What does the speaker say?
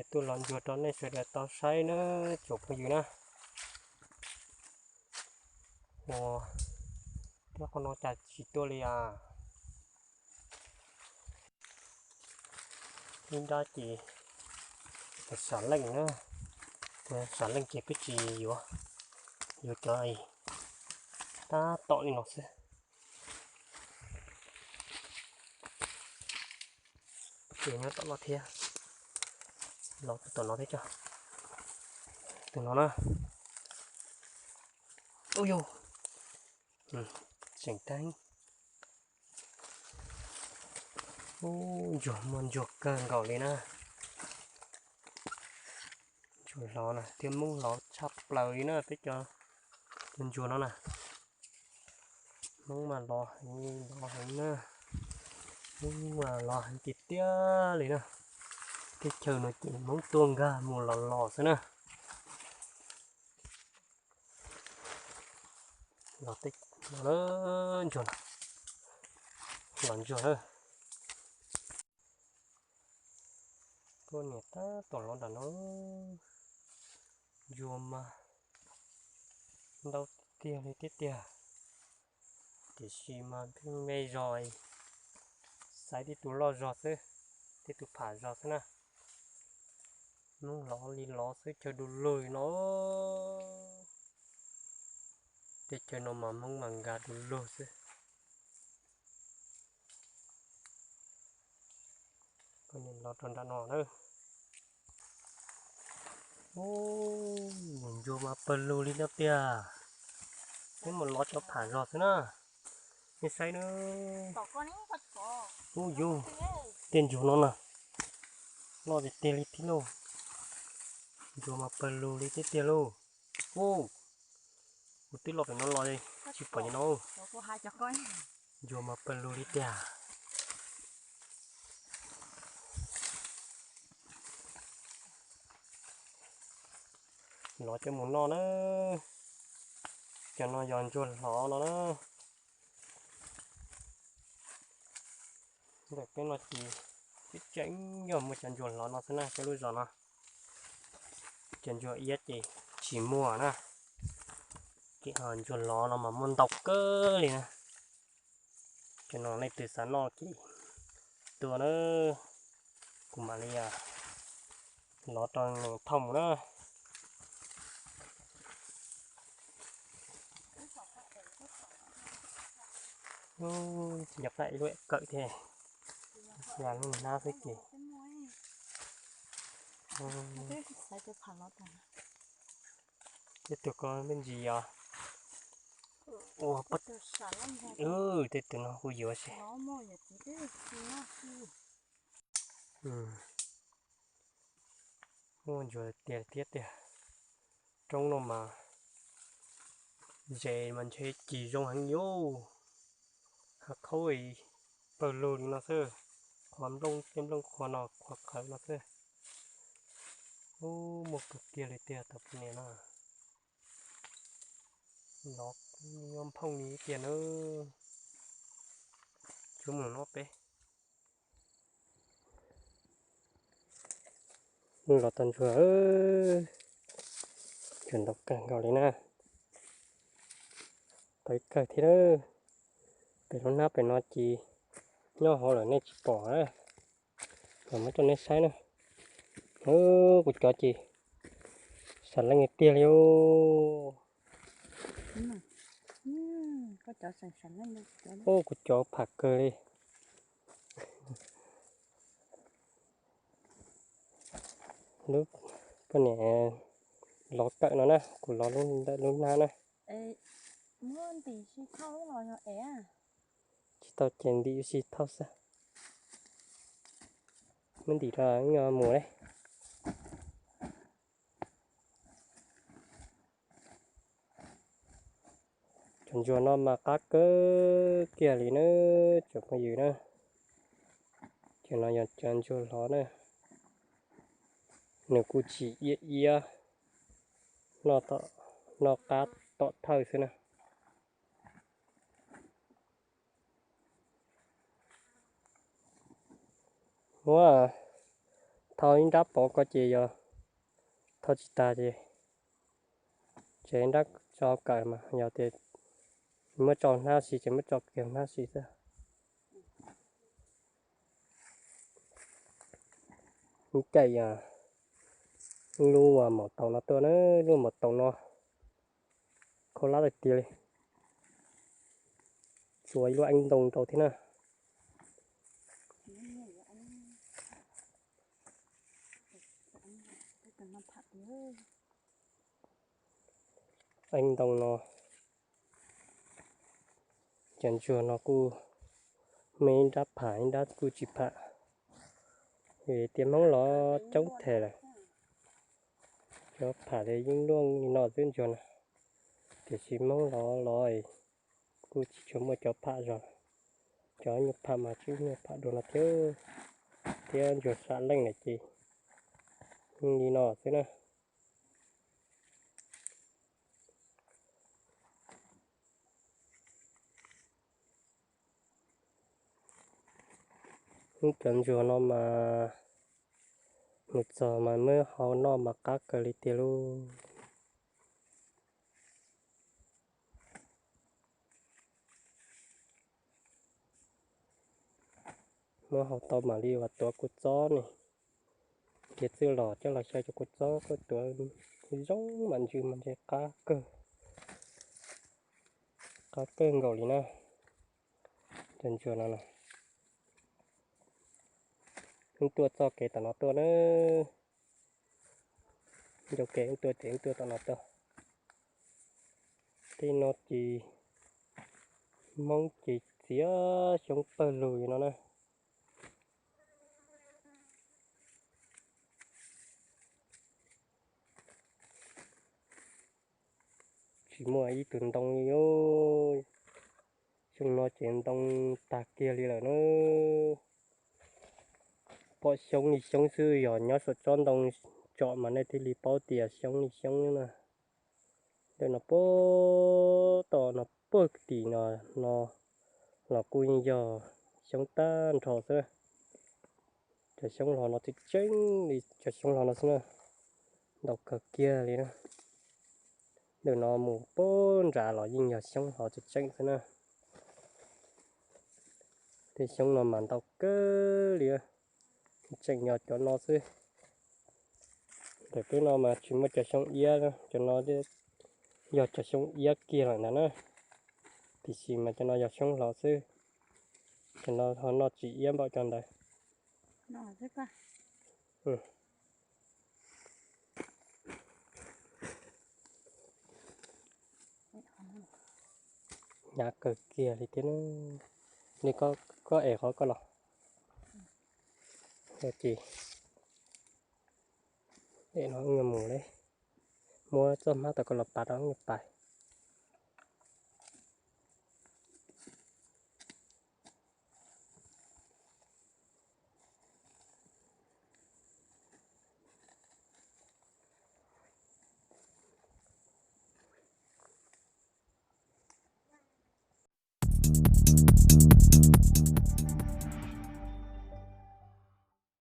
Tuaj los ntsuag rau nej sawv daws tau saib na, tsoom phooj ywg na. Ua, thiab qhov no cas tsis tuaj li as? Ib nrab ces sam leej na, sam leej ces peb tsis yuav, yuav cov tab tom li no xwb. Ces nyob tom no thiab, los tom no thiab tso. Tus no na. Ub yus, tseem teeb. Ub, ntsuag muaj ntsuag kawg nkaus li na. Ntsuag hlov na, thiab hmoob hlov tshaj plaws li na, peb cov ntsuag no na. Hmoob mas hlov heev, hlov heev na. Hmoob mas hlov heev tiag tiag li na. Teb chaws no ces hmoob tuaj nkag mus los los xwb na. Los tej no, ntsuag, los ntsuag na. Tuaj niam tab tom los nram no, ntsuag mas ntau tiag li thiab tiag. Tiam sis mas pheej me zog, xaiv tib tug loj zog xwb, tib tug pham zog xwb na. Hmoob hlov li hlov xwb, chaw du lug no. Teb chaws no mas hmoob mas nkag du lug xwb. Los rau nram no na. Ub, ntsuag mas pawg lug li no tiag. Peb mus lov cov pham zog xwb na. Nej saib na. Ub yus, tej ntsuag no na, loj tiag tiag li thiab lauj. Ntsuag mas pawg lug li thiab tiag lauj. Ub, kuv twb los pem no los tsis pom cov no. Ntsuag mas pawg lug li tiag. Lov coj mus noj na. Cov no yog ntsuag hlov no na. Ntawm peb no ces tseem yog muaj cov ntsuag hlov no xwb na, peb lub zos no. Cov ntsuag iab ces tsis muaj na. Ces ho ntsuag hlov no mas muaj ntau kawg li na. Cov no leej twg xav noj ces tua na, kuv mam li lov rau nws thauj mus na. Tsis nco qab ib lub kawm thiab, yog lub hnab xwb ces. Tej tus ko me ntsis yog ua, tej tus no kuj yuav xwb. Muaj ntsuag tiag thiab tiag. Roob no mas zes mas ntshe cig zoo heev li. Hav khaub pawg lug li no xwb, qhuav nplooj tej nplooj qhuav no qhuav qhawv no xwb. Ub, muaj kawg kiag li tiag tau poj niam no. Lov nphooj li tiag na. Tsuav mus no peb. Lov tau ntsuag, ntsuag ntau kawg nkaus li na. Tau ib kawg thiab. Pem lub hnab pem no ces nyob hauv lawm nej tsis pom na. Los muab rau nej saib na. Kuv cov ces sam leej tiag li os. Ub, kuv cov pham kawg li. Lub poj niam lov kawm no na, kuv lov ntawm lub hnab na. Tsis tau ces ntim ua si thauj xwb. Muab ntim rau mus li. Cov ntsuag no mas qab kawg kiag li na, cov phooj ywg na. Cov no yog cov ntsuag hlov na, nws kuj tsis iab iab, noj qab tom thawj xwb na. Ua, Thau ib nrab pov ko ces yog thau tsis tag ces tseem nrab tso kawm mas yog tias muab tso hnab si ces muab tso kiag hnab si xwb. Ib caij lub maum taus no tuaj na, lub maum taus no khaub hlab tiag tiag li. Tsuas ib lub eeb ntoo rau thiab na. Eeb ntoo no, cov ntsuag no kuj muaj ib nrab pham ib nrab kuj tsis pham. Vim tias Hmoob los coob them lawm, cov pham ces yeej luaj li no xwb ntsuag na, tiam sis Hmoob los los kuj tsis tshua muaj cov pham zog. Cov nyuag pham mas tsuas nyuag pham dua no thiab, thiab ntsuag sam leej lawm ces yeej li no xwb na. Cov ntsuag no mas mus txog mas muab hau noj mas qab kawg li tiag lauj. Muab hau tau mam li uas tuav kua txob ne. Nrhiav txuj lom coj los xyaw cov kua txob koj tuav zoo mam ntsws mas ntshe qab kawg, qab kawg nkaus li na. Cov ntsuag no na, wb tuaj txoj kev tom no tuaj na. Ncauj kev wb tuaj ces wb tuaj tom no tuaj. Tej no ces Hmoob ces txiav xyoob pawg lug li no na. Tsis muaj ib tug ntoo li os. Xyoo no ces ntoo tag kiag li lawm na. Pom xyoob li xyoob xwb, yog nyob saum tsob ntoo tsom mas nej thiaj li paub tias xyoob li xyoob na. Ntawm no puag tom no puag tim no, no los kuj yeej yog xyoob tag nrho xwb. Cov xyoob hlo no tseem tseem li cov xyoob hlo no xwb na, ntau kawg kiag li na. Ntawm no mus puag nram los yeej yog xyoob hlo tseem tseem xwb na. Tej xyoob no mas ntau kawg li, tseem yog cov no xwb. Ntawm peb no mas tsis muaj cov xyoob iab, cov no yog cov xyoob iab kiag lawm ntag na. Tiam sis mas cov no yog xyoob hlo xwb, cov no ho noj tsis iab npaum cov ntawd. Hnyav kawg kiag li thiab. Li koj es qhov koj los, ces es no mus li, muab txoj hmab tau koj los pav rau mus pav.